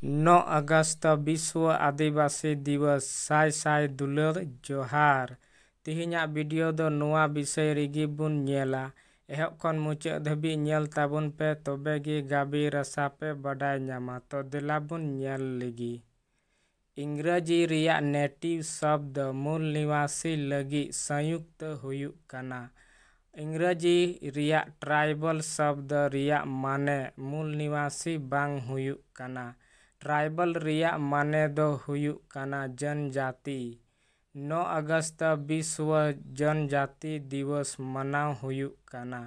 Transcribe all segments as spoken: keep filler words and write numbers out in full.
ᱱᱚ August Vishwa ᱟᱹᱫᱤᱵᱟᱹᱥᱤ ᱫᱤᱵᱚᱥ, ᱥᱟᱭ ᱥᱟᱭ ᱫᱩᱞᱟᱹᱲ ᱡᱚᱦᱟᱨ᱾ ᱛᱤᱦᱤᱧᱟᱜ ᱵᱷᱤᱰᱤᱭᱳ ᱫᱚ ᱱᱚᱣᱟ ᱵᱤᱥᱚᱭ ᱨᱮᱜᱮ ᱵᱚᱱ ᱧᱮᱞᱟ᱾ ᱮᱦᱚᱵ ᱠᱷᱚᱱ ᱢᱩᱪᱟᱹᱫ ᱫᱷᱟᱹᱵᱤᱡ ᱧᱮᱞ ᱛᱟᱵᱚᱱ ᱯᱮ, ᱛᱚᱵᱮ ᱜᱮ ᱜᱟᱵᱮ ᱨᱟᱥᱟ ᱯᱮ ᱵᱟᱰᱟᱭ ᱧᱟᱢᱟ᱾ ᱛᱚ ᱫᱮᱞᱟ ᱵᱚᱱ ᱧᱮᱞ ᱞᱮᱜᱮ᱾ ᱤᱝᱨᱟᱡᱤ ᱨᱮᱭᱟᱜ ᱱᱮᱴᱤᱵᱷ ᱥᱚᱵᱫ ᱢᱩᱞ ᱱᱤᱣᱟᱥᱤ ᱞᱟᱹᱜᱤᱫ ᱥᱚᱭᱩᱠᱛᱚ ᱦᱩᱭᱩᱜ ᱠᱟᱱᱟ᱾ ᱤᱝᱨᱟᱡᱤ ᱨᱮᱭᱟᱜ ᱴᱨᱟᱭᱵᱟᱞ ᱥᱚᱵᱫ ᱨᱮᱭᱟᱜ ᱢᱟᱱᱮ ᱢᱩᱞ ᱱᱤᱣᱟᱥᱤ ᱵᱟᱝ ᱦᱩᱭᱩᱜ ᱠᱟᱱᱟ᱾ ᱴᱨᱟᱭᱵᱟᱞ ᱨᱮᱭᱟᱜ ᱢᱟᱱᱮ ᱫᱚ ᱦᱩᱭᱩᱜ ᱠᱟᱱᱟ ᱡᱚᱱᱡᱟᱛᱤ᱾ ᱱᱚ ᱟᱜᱚᱥᱴ ᱵᱤᱥᱣᱚ ᱡᱚᱱᱡᱟᱛᱤ ᱫᱤᱵᱚᱥ ᱢᱟᱱᱟᱣ ᱦᱩᱭᱩᱜ ᱠᱟᱱᱟ᱾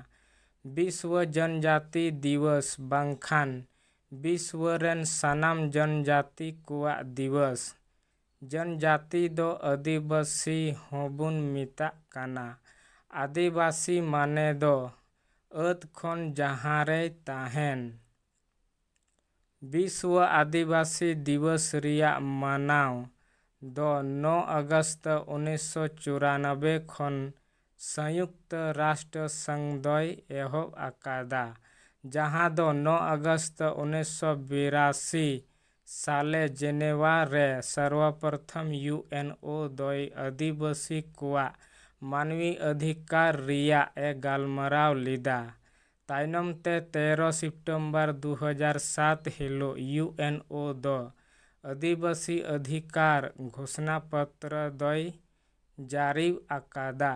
ᱵᱤᱥᱣᱚ ᱡᱚᱱᱡᱟᱛᱤ ᱫᱤᱵᱚᱥ ᱵᱟᱝᱠᱷᱟᱱ ᱵᱤᱥᱣᱚ ᱨᱮᱱ ᱥᱟᱱᱟᱢ ᱡᱚᱱᱡᱟᱛᱤ ᱠᱚᱣᱟᱜ ᱫᱤᱵᱚᱥ᱾ ᱡᱚᱱᱡᱟᱛᱤ ᱫᱚ ᱟᱹᱫᱤᱵᱟᱹᱥᱤ ᱦᱚᱸᱵᱚᱱ ᱢᱮᱛᱟᱜ ᱠᱟᱱᱟ᱾ ᱟᱹᱫᱤᱵᱟᱹᱥᱤ ᱢᱟᱱᱮ ᱫᱚ ᱟᱹᱫ ᱠᱷᱚᱱ ᱡᱟᱦᱟᱸ ᱨᱮᱭ ᱛᱟᱦᱮᱱ᱾ ᱵᱤᱥᱣᱚ ᱟᱹᱫᱤᱵᱟᱹᱥᱤ ᱫᱤᱵᱚᱥ ᱨᱮᱭᱟᱜ ᱢᱟᱱᱟᱣ ᱫᱚ ᱱᱚ ᱟᱜᱚᱥᱴ ᱩᱱᱤᱥᱥᱚ ᱪᱩᱨᱟᱱᱚᱵᱵᱳᱭ ᱠᱷᱚᱱ ᱥᱚᱭᱩᱠᱛᱚ ᱨᱟᱥᱴᱨᱚ ᱥᱚᱝᱜᱷ ᱫᱚᱭ ᱮᱦᱚᱵ ᱟᱠᱟᱫᱟ, ᱡᱟᱦᱟᱸ ᱫᱚ ᱱᱚ ᱟᱜᱚᱥᱴ ᱩᱱᱤᱥᱥᱚ ᱵᱤᱨᱟᱥᱤ ᱥᱟᱞᱮ ᱡᱮᱱᱮᱣᱟ ᱨᱮ ᱥᱚᱨᱵᱚᱯᱨᱚᱛᱷᱚᱢ ᱭᱩ ᱮᱱ ᱳ ᱫᱚᱭ ᱟᱹᱫᱤᱵᱟᱹᱥᱤ ᱠᱚᱣᱟᱜ ᱢᱟᱹᱱᱢᱤ ᱚᱫᱷᱤᱠᱟᱨ ᱨᱮᱭᱟᱜ ᱮ ᱜᱟᱞᱢᱟᱨᱟᱣ ᱞᱮᱫᱟ᱾ ᱛᱟᱭᱱᱚᱢ ᱛᱮ ᱛᱮᱨᱚ ᱥᱮᱯᱴᱮᱢᱵᱚᱨ ᱫᱩ ᱦᱟᱡᱟᱨ ᱥᱟᱛ ᱦᱤᱞᱳᱜ ᱭᱩ ᱮᱱ ᱳ ᱫᱚ ᱟᱹᱫᱤᱵᱟᱹᱥᱤ ᱚᱫᱷᱤᱠᱟᱨ ᱜᱷᱳᱥᱱᱟ ᱯᱚᱛᱨᱚ ᱫᱚᱭ ᱡᱟᱹᱨᱤ ᱟᱠᱟᱫᱟ᱾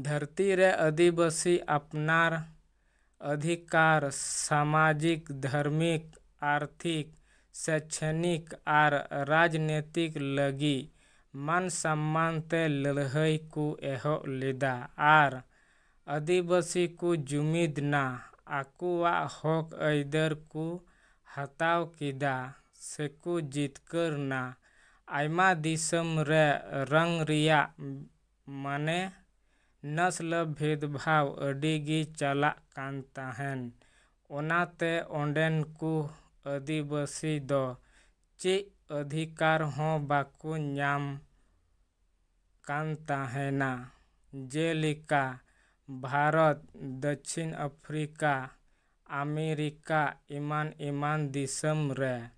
ᱫᱷᱟᱹᱨᱛᱤ ᱨᱮ ᱟᱹᱫᱤᱵᱟᱹᱥᱤ ᱟᱯᱱᱟᱨ ᱚᱫᱷᱤᱠᱟᱨ, ᱥᱟᱢᱟᱡᱤᱠ, ᱫᱷᱟᱨᱢᱤᱠ, ᱟᱨᱛᱷᱤᱠ, ᱥᱮᱪᱷᱚᱱᱤᱠ ᱟᱨ ᱨᱟᱡᱽᱱᱤᱛᱤᱠ ᱞᱟᱹᱜᱤᱫ ᱢᱟᱱ ᱥᱚᱢᱢᱟᱱ ᱛᱮ ᱞᱟᱹᱲᱦᱟᱹᱭ ᱠᱚ ᱮᱦᱚᱵ ᱞᱮᱫᱟ ᱟᱨ ᱟᱹᱫᱤᱵᱟᱹᱥᱤ ᱠᱚ ᱡᱩᱢᱤᱫ ᱱᱟ, ᱟᱠᱚᱣᱟᱜ ᱦᱚᱠ ᱟᱹᱭᱫᱟᱹᱨ ᱠᱚ ᱦᱟᱛᱟᱣ ᱠᱮᱫᱟ ᱥᱮᱠᱚ ᱡᱤᱛᱠᱟᱹᱨ ᱱᱟ᱾ ᱟᱭᱢᱟ ᱫᱤᱥᱚᱢ ᱨᱮ ᱨᱚᱝ ᱨᱮᱭᱟᱜ ᱢᱟᱱᱮ ᱱᱟᱥᱞ ᱵᱷᱮᱫᱽᱵᱷᱟᱣ ᱟᱹᱰᱤ ᱜᱮ ᱪᱟᱞᱟᱜ ᱠᱟᱱ ᱛᱟᱦᱮᱱ᱾ ᱚᱱᱟᱛᱮ ᱚᱸᱰᱮᱱ ᱠᱚ ᱟᱹᱫᱤᱵᱟᱹᱥᱤ ᱫᱚ ᱪᱮᱫ ᱚᱫᱷᱤᱠᱟᱨ ᱦᱚᱸ ᱵᱟᱠᱚ ᱧᱟᱢ ᱠᱟᱱ ᱛᱟᱦᱮᱱᱟ, ᱡᱮᱞᱮᱠᱟ ᱵᱷᱟᱨᱚᱛ, ᱫᱚᱠᱠᱷᱤᱱ ᱟᱯᱷᱨᱤᱠᱟ ᱟᱢᱮᱨᱤᱠᱟ ᱮᱢᱟᱱ ᱮᱢᱟᱱ ᱫᱤᱥᱚᱢ ᱨᱮ᱾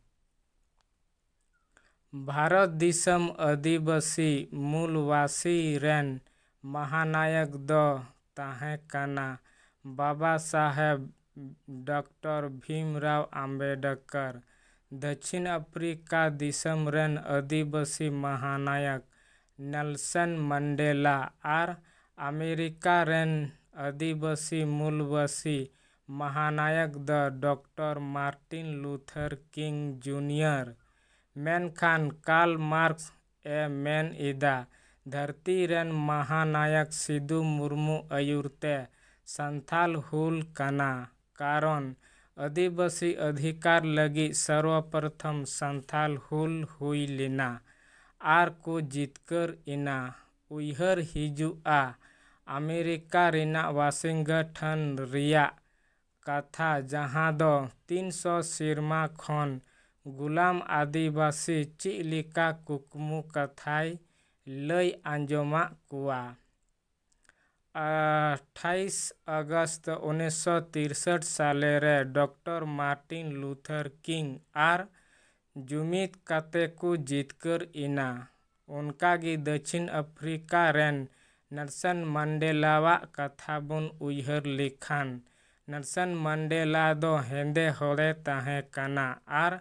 ᱵᱷᱟᱨᱚᱛ ᱫᱤᱥᱚᱢ ᱟᱹᱫᱤᱵᱟᱹᱥᱤ ᱢᱩᱞᱵᱟᱥᱤ ᱨᱮᱱ ᱢᱟᱦᱟᱱᱟᱭᱚᱠ ᱫᱚ ᱛᱟᱦᱮᱸ ᱠᱟᱱᱟ ᱵᱟᱵᱟ ᱥᱟᱦᱮᱵᱽ ᱰᱚᱠᱴᱚᱨ ᱵᱷᱤᱢᱨᱟᱣ ᱟᱢᱵᱮᱰᱠᱚᱨ᱾ ᱫᱚᱠᱠᱷᱤᱱ ᱟᱯᱷᱨᱤᱠᱟ ᱫᱤᱥᱚᱢ ᱨᱮᱱ ᱟᱹᱫᱤᱵᱟᱹᱥᱤ ᱢᱟᱦᱟᱱᱟᱭᱚᱠ ᱱᱮᱞᱥᱚᱱ ᱢᱟᱱᱰᱮᱞᱟ ᱟᱨ ᱟᱢᱮᱨᱤᱠᱟ ᱨᱮᱱ ᱟᱹᱫᱤᱵᱟᱹᱥᱤ ᱢᱩᱞᱵᱟᱥᱤ ᱢᱟᱦᱟᱱᱟᱭᱚᱠ ᱫᱚ ᱰᱚᱠᱴᱚᱨ ᱢᱟᱨᱴᱤᱱ ᱞᱩᱛᱷᱟᱨ ᱠᱤᱝ ᱡᱩᱱᱤᱭᱚᱨ᱾ ᱢᱮᱱᱠᱷᱟᱱ ᱠᱟᱨᱞ ᱢᱟᱨᱠᱥ ᱮ ᱢᱮᱱ ᱮᱫᱟ, ᱫᱷᱟᱹᱨᱛᱤ ᱨᱮᱱ ᱢᱟᱦᱟᱱᱟᱭᱚᱠ ᱥᱤᱫᱩ ᱢᱩᱨᱢᱩ ᱟᱹᱭᱩᱨ ᱛᱮ ᱥᱟᱱᱛᱷᱟᱞ ᱦᱩᱞ ᱠᱟᱱᱟ, ᱠᱟᱨᱚᱱ ᱟᱹᱫᱤᱵᱟᱹᱥᱤ ᱚᱫᱷᱤᱠᱟᱨ ᱞᱟᱹᱜᱤᱫ ᱥᱚᱨᱵᱚᱯᱨᱚᱛᱷᱚᱢ ᱥᱟᱱᱛᱷᱟᱞ ᱦᱩᱞ ᱦᱩᱭ ᱞᱮᱱᱟ ᱟᱨ ᱠᱚ ᱡᱤᱛᱠᱟᱹᱨ ᱮᱱᱟ᱾ ᱩᱭᱦᱟᱹᱨ ᱦᱤᱡᱩᱜᱼᱟ ᱟᱢᱮᱨᱤᱠᱟ ᱨᱮᱱᱟᱜ ᱣᱟᱥᱤᱝᱴᱚᱱ ᱨᱮᱭᱟᱜ ᱠᱟᱛᱷᱟ, ᱡᱟᱦᱟᱸ ᱫᱚ ᱛᱤᱱ ᱥᱚ ᱥᱮᱨᱢᱟ ᱠᱷᱚᱱ ᱜᱩᱞᱟᱢ ᱟᱹᱫᱤᱵᱟᱹᱥᱤ ᱪᱮᱫ ᱞᱮᱠᱟ ᱠᱩᱠᱢᱩ ᱠᱟᱛᱷᱟᱭ ᱞᱟᱹᱭ ᱟᱸᱡᱚᱢᱟᱫ ᱠᱚᱣᱟ᱾ ᱟᱴᱷᱟᱭᱤᱥ ᱟᱜᱚᱥᱴ ᱩᱱᱤᱥᱥᱚ ᱛᱤᱨᱥᱚᱴ ᱥᱟᱞᱮ ᱨᱮ ᱰᱚᱠᱴᱚᱨ ᱢᱟᱨᱴᱤᱱ ᱞᱩᱛᱷᱟᱨ ᱠᱤᱝ ᱟᱨ ᱡᱩᱢᱤᱫ ᱠᱟᱛᱮ ᱠᱚ ᱡᱤᱛᱠᱟᱹᱨ ᱮᱱᱟ᱾ ᱚᱱᱠᱟᱜᱮ ᱫᱚᱠᱠᱷᱤᱱ ᱟᱯᱷᱨᱤᱠᱟ ᱨᱮᱱ ᱱᱮᱞᱥᱚᱱ ᱢᱟᱱᱰᱮᱞᱟᱣᱟᱜ ᱠᱟᱛᱷᱟ ᱵᱚᱱ ᱩᱭᱦᱟᱹᱨ ᱞᱮᱠᱷᱟᱱ, ᱱᱮᱞᱥᱚᱱ ᱢᱟᱱᱰᱮᱞᱟ ᱫᱚ ᱦᱮᱸᱫᱮ ᱦᱚᱲᱮ ᱛᱟᱦᱮᱸ ᱠᱟᱱᱟ ᱟᱨ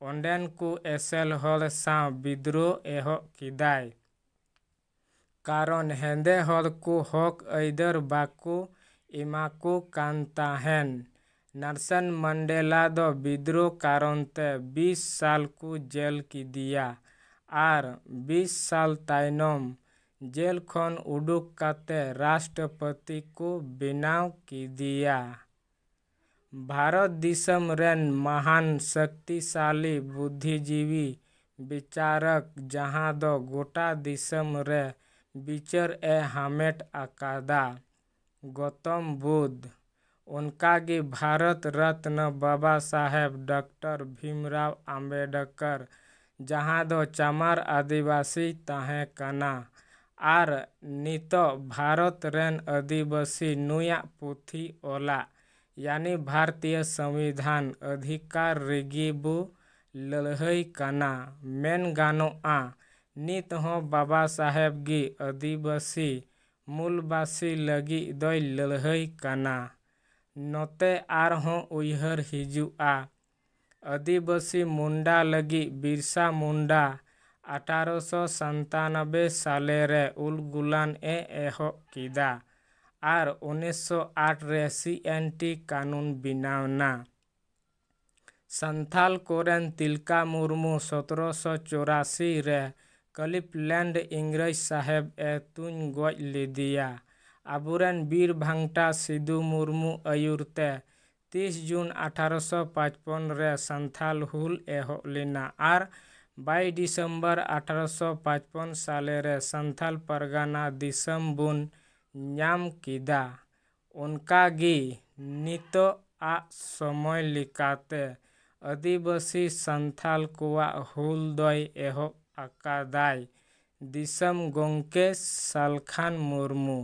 ᱚᱸᱰᱮᱱ ᱠᱚ ᱮᱥᱮᱞ ᱦᱚᱲ ᱥᱟᱶ ᱵᱤᱫᱽᱨᱳᱦ ᱮᱦᱚᱵ ᱠᱮᱫᱟᱭ᱾ ᱠᱟᱨᱚᱱ ᱦᱮᱸᱫᱮ ᱦᱚᱲ ᱠᱚ ᱦᱚᱠ ᱟᱹᱭᱫᱟᱹᱨ ᱵᱟᱠᱚ ᱮᱢᱟ ᱠᱚ ᱠᱟᱱ ᱛᱟᱦᱮᱱ᱾ ᱱᱮᱞᱥᱚᱱ ᱢᱟᱱᱰᱮᱞᱟ ᱫᱚ ᱵᱤᱫᱽᱨᱳᱦ ᱠᱟᱨᱚᱱ ᱛᱮ ᱵᱤᱥ ᱥᱟᱞ ᱠᱚ ᱡᱮᱞ ᱠᱮᱫᱮᱭᱟ ᱟᱨ ᱵᱤᱥ ᱥᱟᱞ ᱛᱟᱭᱱᱚᱢ ᱡᱮᱞ ᱠᱷᱚᱱ ᱩᱰᱩᱠ ᱠᱟᱛᱮ ᱨᱟᱥᱴᱨᱚᱯᱚᱛᱤ ᱠᱚ ᱵᱮᱱᱟᱣ ᱠᱮᱫᱮᱭᱟ᱾ ᱵᱷᱟᱨᱚᱛ ᱫᱤᱥᱚᱢ ᱨᱮᱱ ᱢᱟᱦᱟᱱ ᱥᱚᱠᱛᱤᱥᱟᱞᱤ ᱵᱩᱫᱽᱫᱷᱤᱡᱤᱵᱤ ᱵᱤᱪᱟᱨᱚᱠ, ᱡᱟᱦᱟᱸ ᱫᱚ ᱜᱚᱴᱟ ᱫᱤᱥᱚᱢ ᱨᱮ ᱵᱤᱪᱟᱹᱨ ᱮ ᱦᱟᱢᱮᱴ ᱟᱠᱟᱫᱟ, ᱜᱚᱛᱚᱢ ᱵᱩᱫᱷ᱾ ᱚᱱᱠᱟᱜᱮ ᱵᱷᱟᱨᱚᱛ ᱨᱚᱛᱱᱚ ᱵᱟᱵᱟ ᱥᱟᱦᱮᱵᱽ ᱰᱚᱠᱴᱚᱨ ᱵᱷᱤᱢᱨᱟᱣ ᱟᱢᱵᱮᱰᱠᱚᱨ, ᱡᱟᱦᱟᱸ ᱫᱚ ᱪᱟᱢᱟᱨ ᱟᱹᱫᱤᱵᱟᱹᱥᱤ ᱛᱟᱦᱮᱸ ᱠᱟᱱᱟ ᱟᱨ ᱱᱤᱛᱚᱜ ᱵᱷᱟᱨᱚᱛ ᱨᱮᱱ ᱟᱹᱫᱤᱵᱟᱹᱥᱤ, ᱱᱩᱭᱟᱜ ᱯᱩᱛᱷᱤ ᱚᱞᱟᱜ ᱭᱟᱱᱤ ᱵᱷᱟᱨᱛᱤᱭᱚ ᱥᱚᱝᱵᱤᱫᱷᱟᱱ ᱚᱫᱷᱤᱠᱟᱨ ᱨᱮᱜᱮ ᱵᱚ ᱞᱟᱹᱲᱦᱟᱹᱭ ᱠᱟᱱᱟ᱾ ᱢᱮᱱ ᱜᱟᱱᱚᱜᱼᱟ, ᱱᱤᱛ ᱦᱚᱸ ᱵᱟᱵᱟ ᱥᱟᱦᱮᱵᱽ ᱜᱮ ᱟᱹᱫᱤᱵᱟᱹᱥᱤ ᱢᱩᱞᱵᱟᱥᱤ ᱞᱟᱹᱜᱤᱫ ᱫᱚᱭ ᱞᱟᱹᱲᱦᱟᱹᱭ ᱠᱟᱱᱟ᱾ ᱱᱚᱛᱮ ᱟᱨᱦᱚᱸ ᱩᱭᱦᱟᱹᱨ ᱦᱤᱡᱩᱜᱼᱟ, ᱟᱹᱫᱤᱵᱟᱹᱥᱤ ᱢᱩᱱᱰᱟ ᱞᱟᱹᱜᱤᱫ ᱵᱤᱨᱥᱟ ᱢᱩᱱᱰᱟ ᱟᱴᱷᱟᱨᱚᱥᱚ ᱥᱟᱛᱟᱱᱚᱵᱵᱳᱭ ᱥᱟᱞᱮ ᱨᱮ ᱩᱞᱜᱩᱞᱟᱱ ᱮ ᱮᱦᱚᱵ ᱠᱮᱫᱟ ᱟᱨ ᱩᱱᱤᱥᱥᱚ ᱟᱴ ᱨᱮ ᱥᱤ ᱮᱱ ᱴᱤ ᱠᱟᱹᱱᱩᱱ ᱵᱮᱱᱟᱣ ᱮᱱᱟ᱾ ᱥᱟᱱᱛᱷᱟᱞ ᱠᱚᱨᱮᱱ ᱛᱤᱞᱠᱟ ᱢᱩᱨᱢᱩ ᱥᱚᱛᱨᱚᱥᱚ ᱪᱚᱨᱟᱥᱤ ᱨᱮ ᱠᱟᱞᱤᱯᱞᱮᱱᱰ ᱤᱝᱨᱮᱡᱽ ᱥᱟᱦᱮᱵᱽ ᱮ ᱛᱩᱧ ᱜᱚᱡ ᱞᱮᱫᱮᱭᱟ᱾ ᱟᱵᱚᱨᱮᱱ ᱵᱤᱨ ᱵᱷᱟᱝᱴᱟ ᱥᱤᱫᱩ ᱢᱩᱨᱢᱩ ᱟᱹᱭᱩᱨ ᱛᱮ ᱛᱤᱥ ᱡᱩᱱ ᱟᱴᱷᱟᱨᱚᱥᱚ ᱯᱟᱸᱪᱯᱚᱱ ᱨᱮ ᱥᱟᱱᱛᱷᱟᱞ ᱦᱩᱞ ᱮᱦᱚᱵ ᱞᱮᱱᱟ ᱟᱨ ᱵᱟᱭᱤᱥ ᱰᱤᱥᱮᱢᱵᱚᱨ ᱟᱴᱷᱟᱨᱚᱥᱚ ᱯᱟᱸᱪᱯᱚᱱ ᱥᱟᱞᱮ ᱨᱮ ᱥᱟᱱᱛᱷᱟᱞ ᱯᱟᱨᱜᱟᱱᱟ ᱫᱤᱥᱚᱢ ᱵᱚᱱ ᱧᱟᱢ ᱠᱮᱫᱟ᱾ ᱚᱱᱠᱟ ᱜᱮ ᱱᱤᱛᱚᱜ ᱟᱜ ᱥᱚᱢᱚᱭ ᱞᱮᱠᱟᱛᱮ ᱟᱹᱫᱤᱵᱟᱹᱥᱤ ᱥᱟᱱᱛᱷᱟᱞ ᱠᱚᱣᱟᱜ ᱦᱩᱞ ᱫᱚᱭ ᱮᱦᱚᱵ ᱟᱠᱟᱫᱟᱭ ᱫᱤᱥᱚᱢ ᱜᱚᱢᱠᱮ ᱥᱟᱞᱠᱷᱟᱱ ᱢᱩᱨᱢᱩ᱾